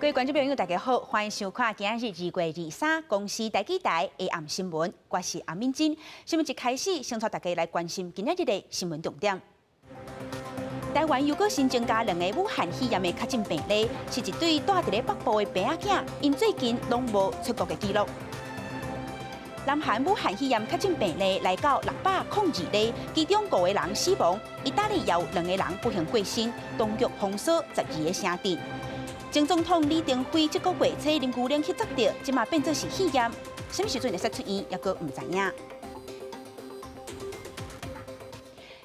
各位觀眾朋友，大家好，歡迎收看今日2月23公視台語台下暗新聞，我是阿敏珍。新聞一開始，先帶大家來關心今仔日的新聞重點。台灣又閣新增加兩个武漢肺炎的確診病例，是一對蹛佇咧北部的爸仔囝，𪜶最近攏無出國的記錄。南韓武漢肺炎確診病例來到602例，其中五個人死亡。意大利也有兩個人不幸過身，當局封鎖12個城鎮。前總統李登輝這个月初啉牛奶去砸著，這馬變做是肺炎，啥物時陣會使出院，猶閣毋知影。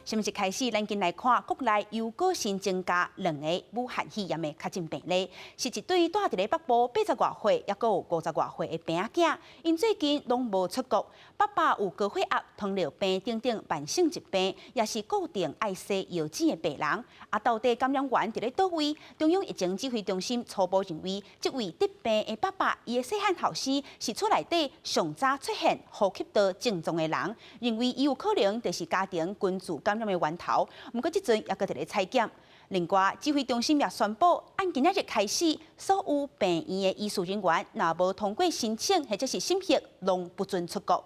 新聞一開始，咱緊來看國內又閣新增加兩个武漢肺炎的確診病例，是一對蹛佇咧北部八十外歲，猶閣有五十外歲的爸仔囝，𪜶最近攏無出國。爸爸有高血壓、糖尿病等等慢性疾病，也是固定愛西藥劑的病人。啊，到底感染源佇咧佗位？中央疫情指揮中心初步認為，這位得病的爸爸，伊的細漢後生是厝內底上早出現呼吸道症狀的人，認為伊有可能就是家庭群聚感染的源頭。毋過這陣猶閣佇咧採檢。另外，指揮中心也宣布，按今仔日開始，所有病院的醫事人員，若無通過申請或者是審核，攏不准出國。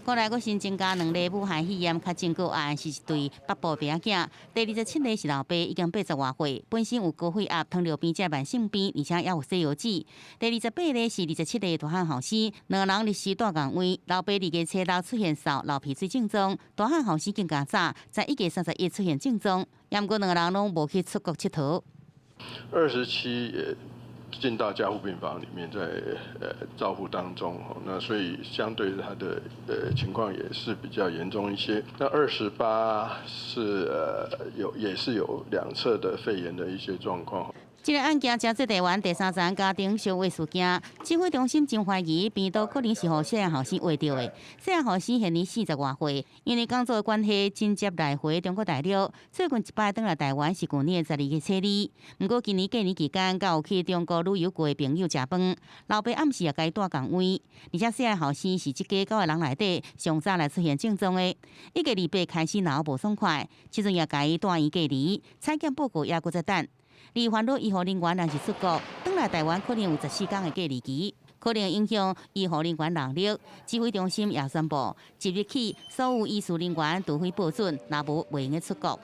國內閣新增加兩例武漢肺炎確診個案，是一對北部爸仔囝。第27例是老爸，已經八十外歲，本身有高血壓、糖尿病這慢性病，而且也有西藥劑。第28例是27歲大漢後生，兩个人日時蹛仝位。老爸2月初六出現嗽、流鼻水症狀，大漢後生更加早，在1月31出現症狀，毋過兩个人攏無去出國𨑨迌。 27也進到加護病房裡面，在照護當中，那所以相對他的情況也是比較嚴重一些。那28是有也是有兩側的肺炎的一些狀況。這个案件誠濟台灣第三層家庭相話事件，指揮中心真懷疑病毒可能是予細漢後生秽著的。細漢後生現年四十外歲，因為工作的關係，真捷來回中國大陸。最近一擺轉來台灣是舊年的12月初二。毋過今年過年期間，佮有去中國旅遊過的朋友食飯，老爸暗時也共伊蹛仝位。而且細漢後生是這家九个人內底上早來出現症狀的，1月28開始腦無爽快，這陣也共伊帶院隔離，採檢報告也閣在等。而煩惱醫護人員若是出國，轉來台灣可能有14天的隔離期，可能影響醫護人員能力。指揮中心也宣布，即日起所有醫事人員除非報准，若無袂用得出國。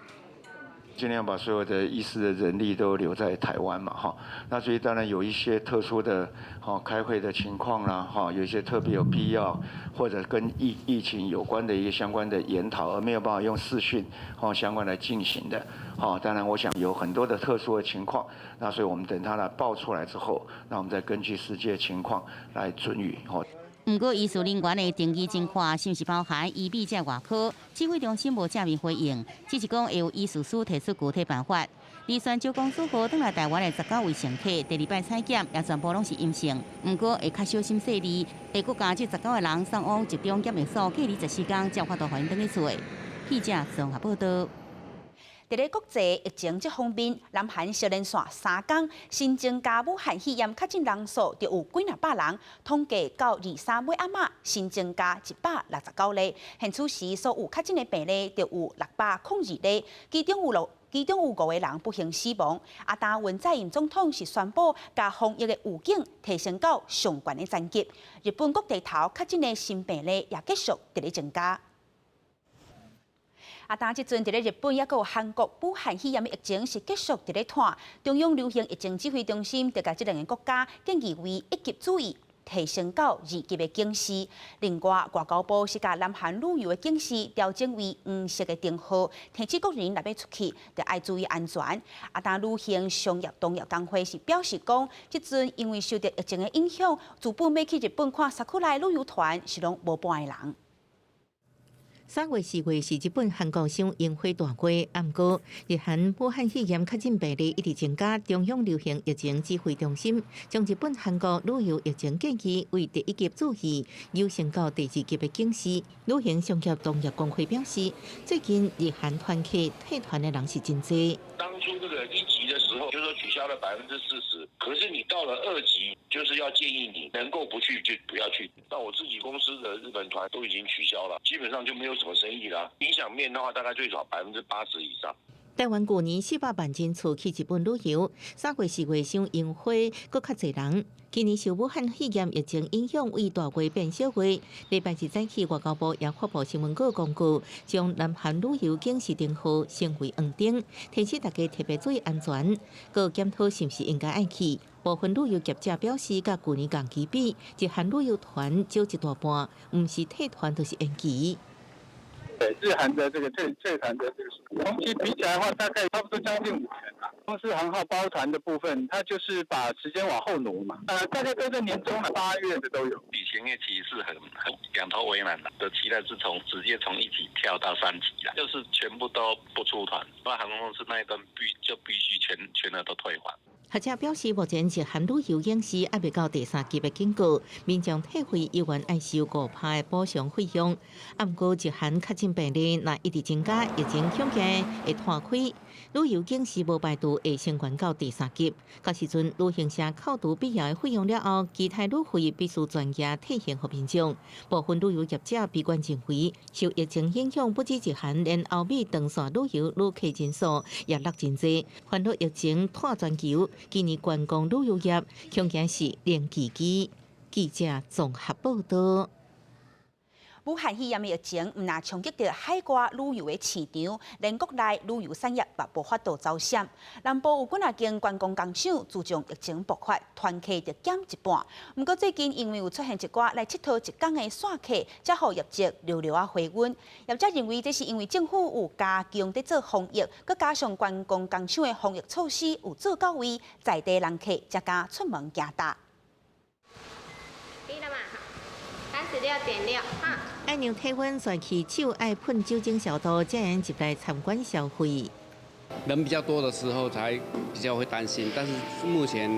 盡量把所有的醫師的人力都留在台灣嘛，哈。那所以當然有一些特殊的，哈，開會的情況啦，哈，有一些特別有必要或者跟疫情有關的一些相關的研討，而沒有辦法用視訊，哈，相關來進行的，哈。當然我想有很多的特殊的情況，那所以我們等他來報出來之後，那我們再根據實際的情況來准予，哈。毋過醫事人員的定義真寬，是毋是包含醫美這外科？指揮中心無正面回應，只是講會有醫事司提出具體辦法。而泉州公司號轉來台灣的19位乘客，第二擺採檢也全部攏是陰性。毋過會較小心細膩，會閣共這十九個人送往集中檢疫所隔離14天，才有法度予𪜶轉去厝。記者綜合報道。佇咧國際疫情這方面，南韓小連續3工新增加武漢肺炎確診人數就有幾若百人，統計到23尾暗暝新增加169例。現此時所有確診的病例就有602例，其中有五個人不幸死亡。啊，當文在寅總統是宣布，共防疫的預警提升到上懸的層級。日本各地頭確診的新病例也繼續佇咧增加。啊，當這陣佇咧日本，猶閣有韓國武漢肺炎的疫情是繼續佇咧湠。中央流行疫情指揮中心就共這兩個國家建議為一級注意，提升到二級的警示。另外，外交部是共南韓旅遊的警示調整為黃色的燈號，提醒國人若欲出去，就愛注意安全。啊，當旅行商業同業公會是表示講，這陣因為受著疫情的影響，自本欲去日本看桜的旅遊團是攏無半个人。3月4月是日本、韓國賞櫻花大月，毋過日韓武漢肺炎確診病例一直增加，中央流行疫情指揮中心將日本、韓國旅遊疫情建議為第一級注意，優升到第二級的警示。旅行商業同業公會表示，最近日韓團客退團的人是真濟。當初這個一級的時候，就說取消了40%，可是你到了二級，就是要建議你能夠不去就不要去。那我自己公司的日本團都已經取消了，基本上就沒有什麼生意啦。影響面的話，大概最少80%以上。台灣舊年400萬人次去日本旅遊，3月4月賞櫻花，閣較濟人。今年受武漢肺炎疫情影響，為大月變小月。禮拜日早起，外交部也發布新聞稿公告，將南韓旅遊警示燈號升為黃燈，提醒大家特別注意安全，閣檢討是毋是應該愛去。部分旅遊業者表示，佮舊年同期比，日韓旅遊團少一大半，毋是退團就是延期。對日韓的這個退團的這個同期比起來的話，大概差不多將近5成啦。公司行號包團的部分，它就是把時間往後挪嘛。大概都在年中了，8月的都有。旅行業其實是很兩頭為難的，的期待是從直接從一級跳到三級啦，就是全部都不出團，那航空公司那一段就必須全額都退還。學者表示，目前日韓旅遊警示還未到第三級的警告，民眾退費猶原愛收5%的補償費用。啊，毋過日韓確診病例若一直增加，疫情恐驚會拖開。旅遊警示無排除會升懸到第三級。到時陣旅行社扣除必要的費用了後，其他旅費必須全額退還予民眾。部分旅遊業者悲觀認為，受疫情影響，不止日韓，連歐美長線旅遊旅客人數也落真濟，煩惱疫情拖全球。今年觀光旅遊業恐驚是零危機。記者綜合報道。武漢肺炎的疫情，毋但衝擊著海外旅遊的市場，連國內旅遊產業嘛無法度走閃。南部有幾若間觀光工廠，自從疫情爆發，團客就減一半。毋過最近因為有出現一寡來𨑨迌一工的散客，才予業績略略仔回溫。業者認為這是因為政府有加強佇做防疫，閣加上觀光工廠的防疫措施有做到位，在地人客才敢出門行踏。可以了嘛？36.6，哈。愛量體溫，刷去手愛噴酒精消毒，才會入來參觀消費。人比較多的時候才比較會擔心，但是目前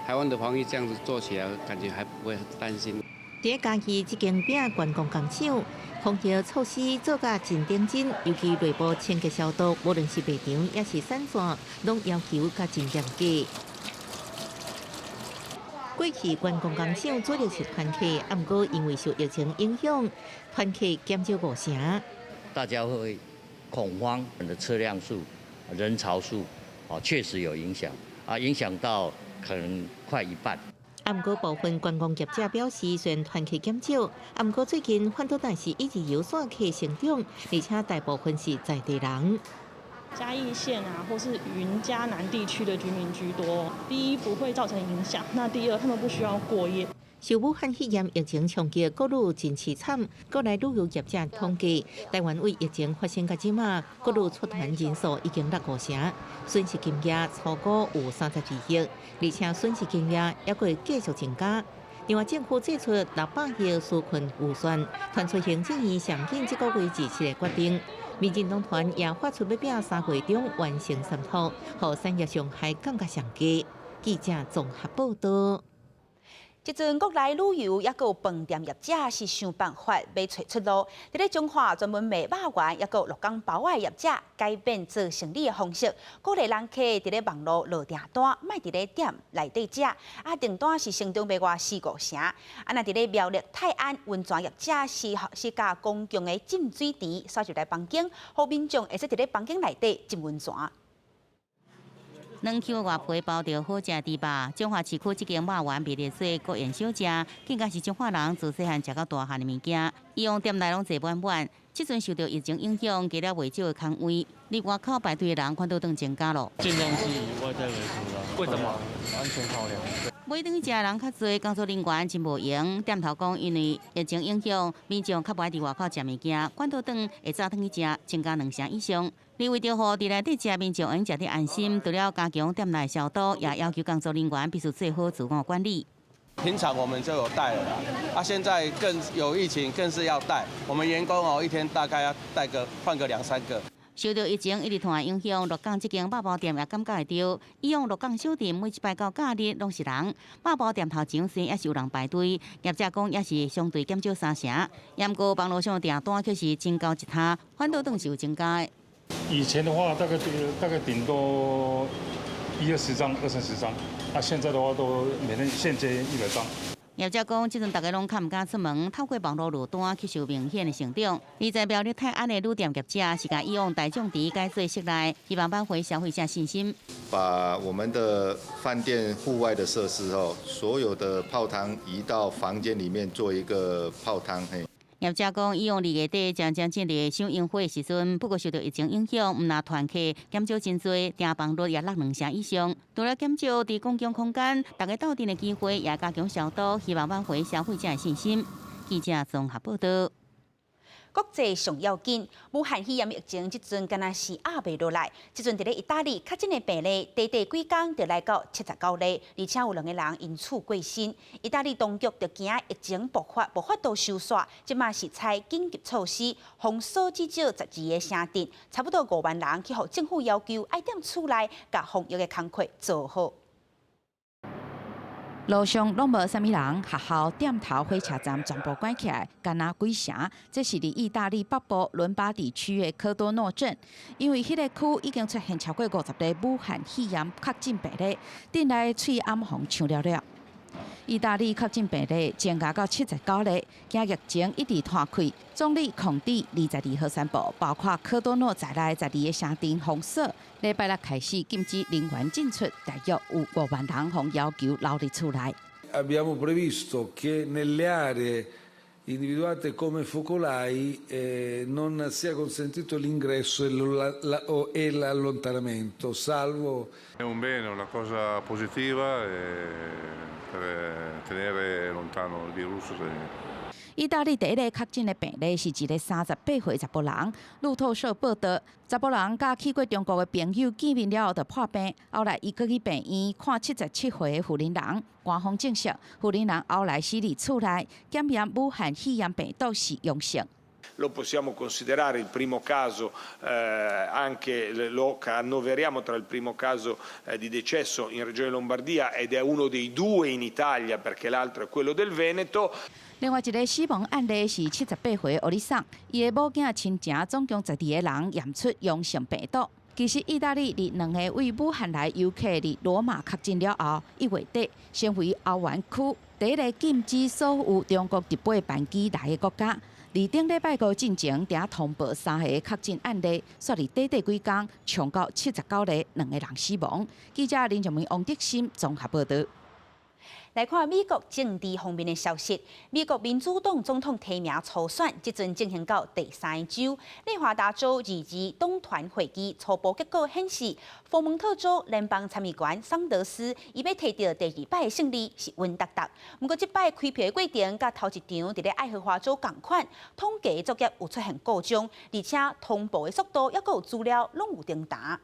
台灣的防疫這樣子做起來，感覺還不會擔心。佇嘉義這間餅觀光工廠，防疫措施做甲真認真，尤其內部清潔消毒，無論是賣場抑是散線，攏要求較真嚴格。過去觀光工廠主力是團客，啊，毋過因為受疫情影響，團客減少五成。大家會恐慌，的車輛數、人潮數，哦，確實有影響，啊，影響到可能快一半。啊，毋過部分觀光業者表示，雖然團客減少，啊，毋過最近反倒但是一日遊散客成長，而且大部分是在地人。嘉義縣啊，或是雲嘉南地區的居民居多。第一，不會造成影響；那第二，他們不需要過夜。受武漢肺炎疫情衝擊，國旅真淒慘。國內旅遊業者統計，台灣為疫情發生到這馬，國旅出團人數已經落五成，損失金額超過有32億，而且損失金額猶閣會繼續增加。另外，政府祭出600億紓困預算，傳出行政院上緊這個月27的決定。民進黨團也發出欲拼3月中完成三通，予產業傷害更加上低。記者綜合報道。這陣國內旅遊抑閣有飯店業者是想辦法欲揣出路。佇咧彰化專門賣肉圓，抑閣有鹿港包仔的業者改變做生理的方式，鼓勵人客佇咧網路落訂單，莫佇咧店內底食。啊，訂單是成中賣外四五成。啊，若佇咧苗栗泰安溫泉業者是共公共的浸水池徙入來房間，予民眾會使佇咧房間內底浸溫泉。兩 Q 外皮包著好食豬肉，彰化市區這間肉圓賣得做國宴小食，更加是彰化人自細漢食到大漢的物件。以往店內攏坐滿滿，這陣受著疫情影響，加了袂少的空位，佇外口排隊的人反倒轉增加咯。盡量是以外帶為主啦。為什麼？安全考量。買轉去食的人較濟，工作人員真無閒。店頭講，因為疫情影響，民眾較無愛佇外口食物件，反倒轉會早轉去食，增加兩成以上。而為著予佇內底食民眾會食得安心，除了加強店內消毒，也要求工作人員必須做好自我管理。平常我們就有戴了啦，啊，現在更有疫情，更是要戴。我們員工哦，一天大概要戴個換個兩三個。受著疫情一直拖影響，鹿港這間肉包店也感覺會著。以往鹿港小店每一擺到假日攏是人，肉包店頭前雖也是有人排隊，業者講也是相對減少三成。毋過網路上訂單卻是增加一跤，反倒轉是有增加的。以前的話，大概頂多一二十張、二三十張，啊，現在的話都每天現接100張。業者講，這陣逐家攏較毋敢出門，透過網路落單，吸收明顯的成長。而在苗栗泰安的旅店業者是共以往大眾池改做室內，希望挽回消費者信心。把我們的飯店戶外的設施哦，所有的泡湯移到房間裡面做一個泡湯。嘿。業者講，以往2月底將將進入賞櫻花的時陣，不過受著疫情影響，毋但團客減少真濟，訂房率也落兩成以上。除了減少佇公共空間，逐家鬥陣的機會，也加強消毒，希望挽回消費者的信心。記者綜合報導。國際上要緊，武漢肺炎疫情這陣敢若是壓袂落來。這陣佇咧意大利確診的病例，短短幾工就來到79例，而且有兩個人因此過身。意大利當局就驚疫情爆發，無法度收煞，這馬是採緊急措施，封鎖至少12個城鎮，差不多5萬人去予政府要求愛踮厝內，共防疫的工課做好。路上攏無啥物人，學校、店頭、火車站全部關起來，敢若鬼城。這是佇意大利北部倫巴底區的科多諾鎮，因為彼個區已經出現超過50例武漢肺炎確診病例，鎮內喙罨予人搶了了。意大利確診病例增加到79例，驚疫情一直拖開。總理孔蒂22號宣布，包括科多諾在內12個城鎮封鎖。禮拜六開始禁止人員進出，大約有5萬人予要求留佇厝內。 Abbiamo previsto che nelle aree individuate come focolai non sia consentito l'ingresso e l'allontanamento, salvo. È un bene, una cosa positiva per tenere lontano il virus. 意大利第一个確診的病例是一个38歲查埔人。路透社報導，查埔人佮去過中國的朋友見面了後就破病，後來伊閣去病院看77歲的婦人，官方證實婦人後來死佇厝內，檢驗武漢肺炎病毒是陽性。 Lo possiamo considerare il primo caso, anche lo annoveriamo tra il primo caso di decesso in Regione Lombardia ed è uno dei due in Italia perché l'altro è quello del Veneto. 另外一个死亡案例是78歲歐里桑，伊的某囝親情總共12個人驗出陽性病毒。其實，意大利佇兩个對武漢來遊客佇羅馬確診了後，1月底成為歐元區第一个禁止所有中國直飛班機來的國家。佇頂禮拜五進前，才通報三个確診案例，煞佇短短幾工衝到79例，兩个人死亡。記者林靜梅、王德新綜合報導。來看美國政治方面的消息，美國民主黨總統提名初選，這陣進行到第三周。內華達州二二黨團會議初步結果顯示，佛蒙特州聯邦參議員桑德斯伊欲提著第二擺的勝利是穩當當。毋過這擺開票的過程，佮頭一場佇咧愛荷華州仝款，統計作業有出現故障，而且通報的速度猶閣有資料攏有停頓。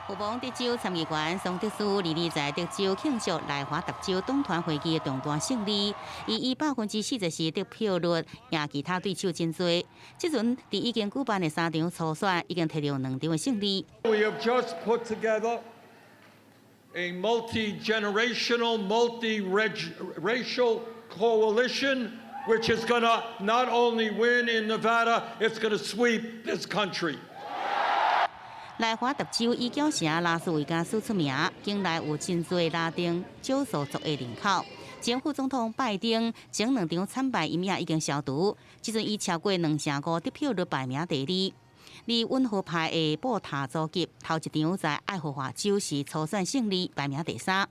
佛蒙特州參議員桑德斯22在德州慶祝內華達州黨團會議的重大勝利，伊以44%得票率贏其他對手真濟。這陣佇已經舉辦的三場初選，已經提著兩場的勝利。 We have just put together a multi-generational, multi-racial coalition, which is going to not only win in Nevada, it's going to sweep this country. 內華達州以餃城拉斯維加斯出名，境內有真濟拉丁少數族裔人口。前副總統拜登前兩場慘敗陰影已經消除，這陣以超過2成5得票率排名第二。而溫和派的布塔祖吉頭一場在愛荷華州是初選勝利，排名第三。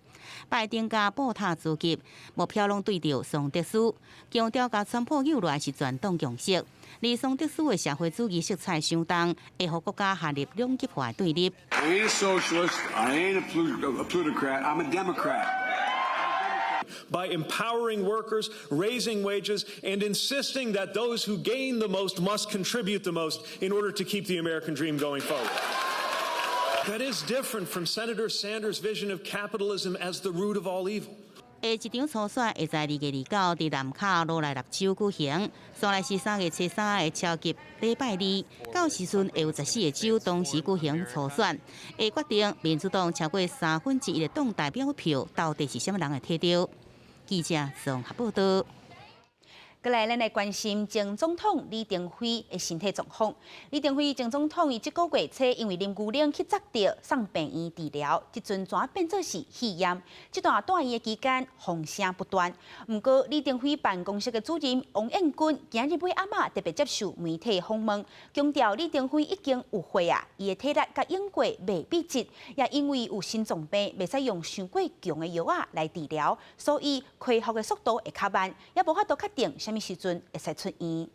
拜登佮布塔祖吉目標攏對著桑德斯，強調共川普鬥落來是全黨共識。而桑德斯的社會主義色彩相當，會予國家陷入兩極化對立。 I ain't a socialist, I ain't a plutocrat, I'm a Democrat. By empowering workers, raising wages, and insisting that those who gain the most must contribute the most in order to keep the American dream going forward. That is different from Senator Sanders' vision of capitalism as the root of all evil. 下一場初選會在2月29佇南卡羅來納州舉行，煞來是3月初三的超級禮拜二，到時陣會有14個州同時舉行初選，會決定民主黨超過1/3的黨代表票到底是啥物人會提著。記者綜合報導。過來，咱來關心前總統李登輝的身體狀況。李登輝前總統伊這個月初因為啉牛奶去砸著，送病院治療，這陣轉變做是肺炎。這段蹛院的期間，風聲不斷。毋過李登輝辦公室的主任王彥君今日尾暗仔特別接受媒體訪問，強調李登輝已經有血啊，伊的體力佮勇過袂變質，也因為有心臟病，袂使用傷過強的藥仔來治療，所以恢復的速度會較慢，也無法度確定啥物時陣會使出院。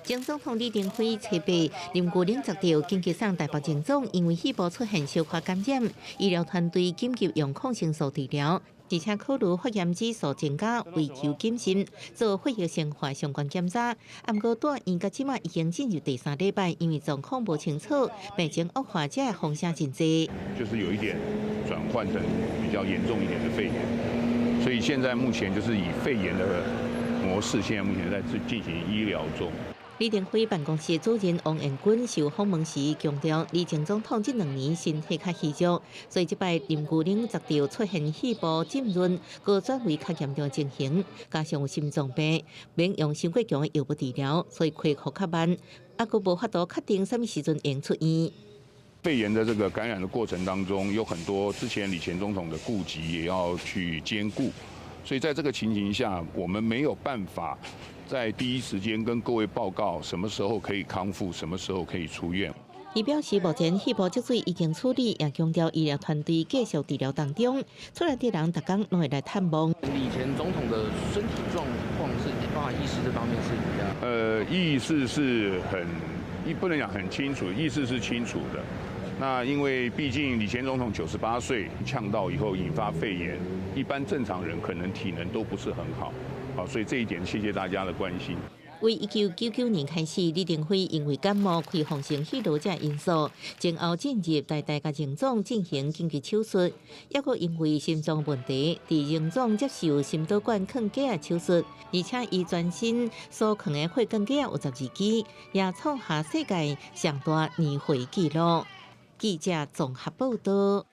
前總統李登輝初八啉牛奶砸著，緊急送台北榮總，因為肺部出現小可感染，醫療團隊緊急用抗生素治療，而且考慮發炎指數增加，為求謹慎做血液生化相關檢查。毋過蹛院到這馬已經進入第三禮拜，因為狀況無清楚，病情惡化，這風聲真濟。就是有一點轉換成比較嚴重一點的肺炎，所以現在目前就是以肺炎的模式，現在目前在進行醫療中。李登輝辦公室主任王彥君受訪問時強調，李前總統這兩年身體較虛弱，所以這擺啉牛奶砸著出現肺部浸潤，閣轉為較嚴重情形，加上有心臟病，免用傷過強的藥物治療，所以恢復較慢，猶閣無法度確定啥物時陣會出院。肺炎的這個感染的過程當中，有很多之前李前總統的顧忌也要去兼顧，所以在這個情形下，我們沒有辦法在第一時間跟各位報告什麼時候可以康復，什麼時候可以出院。伊表示，目前肺部積水已經處理，也強調醫療團隊繼續治療當中。出來的人逐工攏會來探望。李前總統的身體狀況是，包含意識這方面是比較。意識是很，不能講很清楚，意識是清楚的。那因為畢竟李前總統98歲，嗆到以後引發肺炎，一般正常人可能體能都不是很好，好，所以這一點謝謝大家的關心。為1999年開始，李登輝因為感冒、開放性氣道這因素，前後進入台大佮榮總進行緊急手術，抑閣因為心臟問題，佇榮總接受心導管囥架手術，而且伊全身所囥的血管架有12支，也創下世界上大年歲紀錄。記者綜合報道。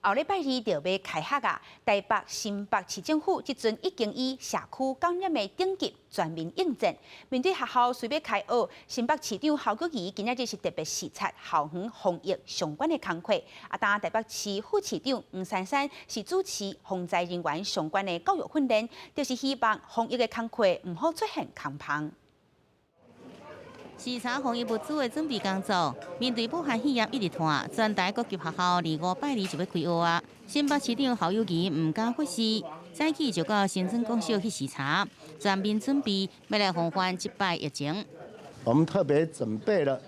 後禮拜二就欲開學啊！台北、新北市政府這陣已經以社區感染的等級全面應戰。面對學校隨欲開學，新北市長侯友宜今仔日是特別視察校園防疫相關的工課。啊，當台北市副市長黃珊珊是主持防災人員相關的教育訓練，就是希望防疫的工課毋好出現空縫。視察防疫物資的準備工作，面對武漢肺炎一直傳，全台各級學校二五拜二就欲開學啊！新北市長侯友宜毋敢忽視，早起就到新莊國小去視察，全面準備欲來防範這擺疫情。我們特別準備了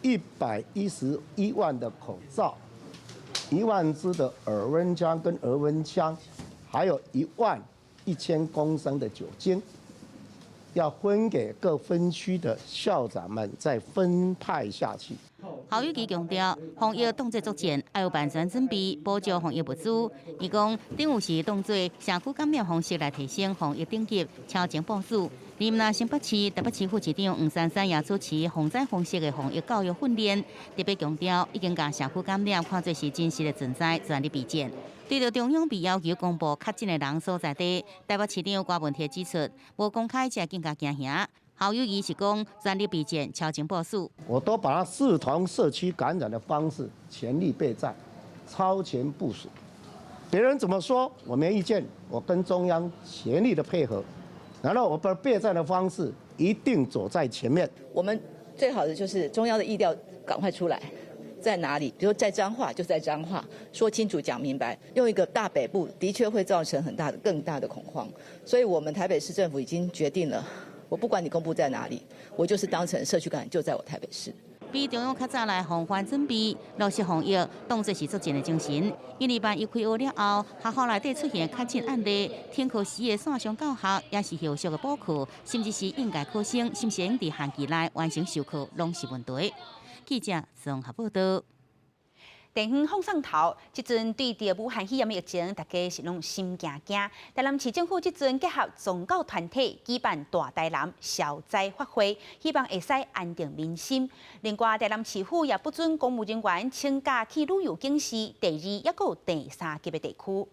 111萬的口罩，1萬支的耳溫槍跟額溫槍，還有1萬1000公升的酒精。要分給各分區的校長們，再分派下去。侯友宜強調，防疫當作作戰，愛有萬全準備，保障防疫物資。伊講，等於是當作社區感染方式來提升防疫等級，超前部署。另外，新北市、台北市副市長黃珊珊也主持防災方式的防疫教育訓練，特別強調，已經共社區感染看作是真實的存在，全力備戰。對著中央被要求公布確診的人所在地，台北市長柯文哲指出，無公開才更加驚嚇。侯友宜是講全力備戰，超前部署。我都把它視同社區感染的方式，全力備戰，超前部署。別人怎麼說，我沒意見，我跟中央全力的配合，然後我把備戰的方式一定走在前面。我們最好的就是中央的疫調趕快出來。在哪裡？比如在彰化，就在彰化，說清楚、講明白。用一個大北部，的確會造成很大的、更大的恐慌。所以，我們台北市政府已經決定了，我不管你公布在哪裡，我就是當成社區感染就在我台北市。比中央較早來防範準備，落實防疫，當作是作戰的精神。因為萬一開學了後，學校內底出現確診案例，停課時的線上教學，也是後續的補課，甚至是應屆考生，是毋是會佇限期內完成授課，攏是問題。記者綜合報道。地方放送頭，這陣對著武漢肺炎疫情，大家是攏心驚驚。台南市政府這陣結合宗教團體舉辦大台南消災法會，希望會使安定民心。另外，台南市府也不准公務人員請假去旅遊警示第二抑閣第三級的地區。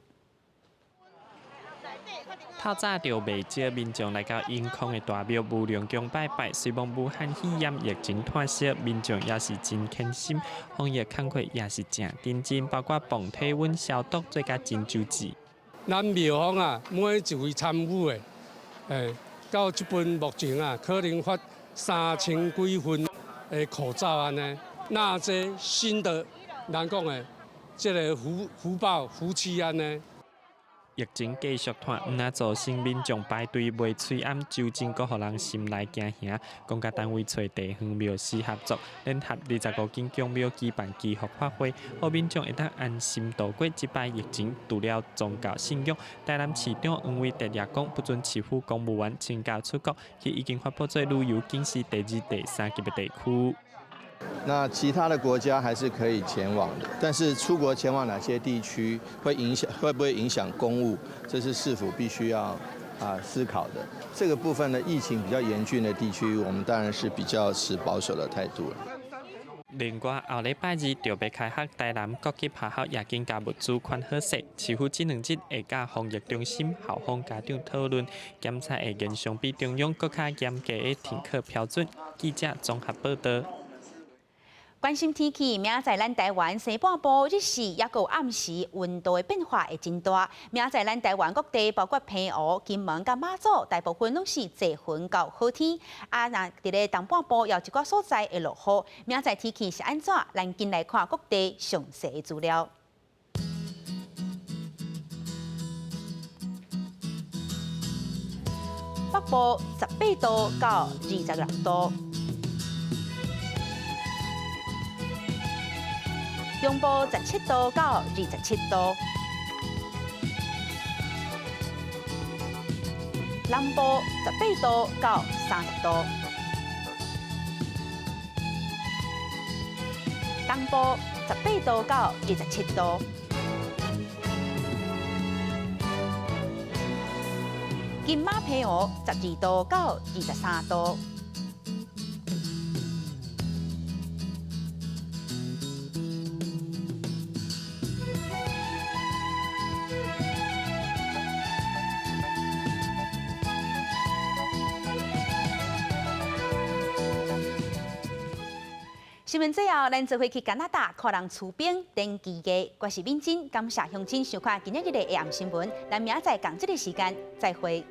透早就袂少民眾來到永康的大廟無量宮拜拜，雖罔武漢肺炎疫情湠息，民眾也是真虔心，防疫工作也是誠認真，包括磅體溫、消毒，做甲真周至。咱廟方啊，每一位參與的，到這陣目前啊，可能發3000幾份的口罩按呢。那這新的，人講的，這个福福報福氣按呢。疫情繼續湠，毋但造成民眾排隊賣喙罨酒精，閣予人心內驚嚇。公家單位揣地方廟司合作，聯合25間宮廟舉辦祈福法會，予民眾會當安心度過這擺疫情。除了宗教信仰，台南市長黃偉哲也講，不准市府公務員請假出國，去已經發布做旅遊警示第二、第三級的地區。那其他的國家還是可以前往的，但是出國前往哪些地區會影響，會不會影響公務？這是市府必須要思考的。這個部分呢，疫情比較嚴峻的地區，我們當然是比較持保守的態度。另外，後禮拜二就欲開學，台南各級學校也緊共物資款好勢，市府這兩日會佮防疫中心校方家長討論，檢查會延長比中央閣較嚴格的停課標準。記者綜合報導。關心天氣，明仔載咱台灣西半部日時抑閣有暗時溫度的變化會真大。明仔載咱台灣各地，包括澎湖、金門佮馬祖，大部分攏是濟雲到好天。啊，若佇咧東半部有一寡所在會落雨。明仔載天氣是按怎？咱緊來看各地詳細的資料。北部18度到26度。中部17度到27度，南部18度到30度，東部18度到27度，金馬澎湖12度到23度。新聞最後，咱做伙去加拿大看人出兵登記嘅。我是敏珍，感謝鄉親收看今仔日的下暗新聞。咱明仔載仝這个時間再會。